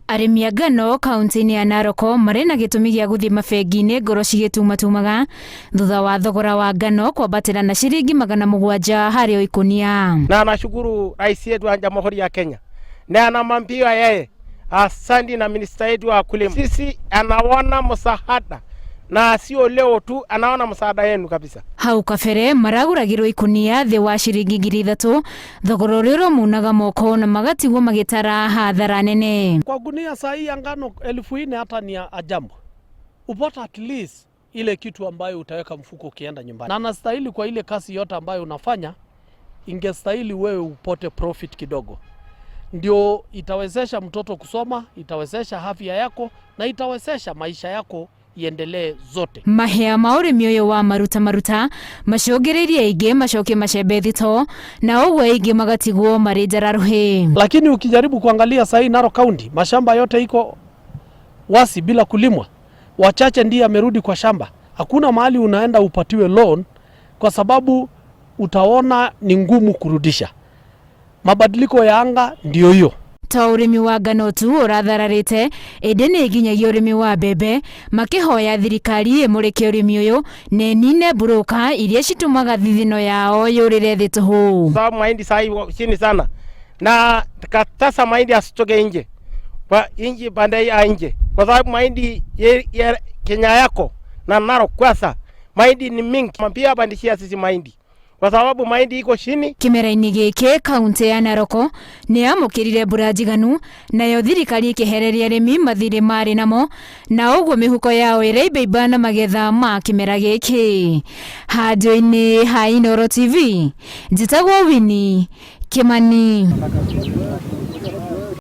Arĩmi a ngano kaunti-inĩ ya Narok marĩ na gĩtũmi gĩa gũthiĩ mabengi-inĩ ngoro cigĩtumatumaga thutha wa thogora wa ngano kwambatĩra na ciringi 700 harĩ o ikũnia. Na nashukuru rais yetu wa Jamhuri ya Kenya na anamwambia yeye asante na minista yetu wa kulima. Sisi anaona msaada na sio leo tu, anaona msaada yenu kabisa. Hau kabere maragũragĩrwo ikũnia thĩ wa ciringi 3000, thogora ũrĩa ũromunaga moko na magatigwo magĩtara hathara nene. Kwa gunia saa hii ya ngano 4000 hata ni ajambo. Upata at least ile kitu ambayo utaweka mfuko ukienda nyumbani. Na nastahili kwa ile kazi yote ambayo unafanya, ingestahili wewe upote profit kidogo. Ndio itawezesha mtoto kusoma, itawezesha afya yako na itawezesha maisha yako iendelee zote. Mahĩa ma ũrĩmi ũyũ wa maruta maruta macũngĩrĩirie aingĩ macokie macembe thito na ũguo aingĩ magatigwo marĩ njara rũhĩ. Lakini ukijaribu kuangalia sahii Narok County, mashamba yote iko wasi bila kulimwa. Wachache ndiye amerudi kwa shamba. Hakuna mahali unaenda upatiwe loan kwa sababu utaona ni ngumu kurudisha. Mabadiliko ya anga ndio hiyo. To ũrĩmi wa ngano tu ũrathararĩte, ĩndĩ nĩ nginyagia ũrĩmi wa mbembe, makĩhoya thirikari ĩmũrĩke ũrĩmi ũyũ na ĩnine mburũka iria citũmaga thithino yao yũrĩre thĩ tũhũ. Sababu mahindi saa hii chini sana na sasa mahindi asitoke nje kwa nje pande ya nje, kwa sababu mahindi ye Kenya yako na Narok kwanza mahindi ni mingi, pia pandishia sisi mahindi kwa sababu mahindi iko chini. Kĩmera-inĩ gĩkĩ kaunti ya Narok nĩ yamũkĩrire mbura njiganu, nayo thirikari ĩkĩhereria arĩmi mathirĩ marĩ namo, na ũguo mĩhuko yao ĩraimbaimba na magetha ma kĩmera gĩkĩ. Handũ-inĩ ha Inooro TV, njĩtagwo Winnie Kimani.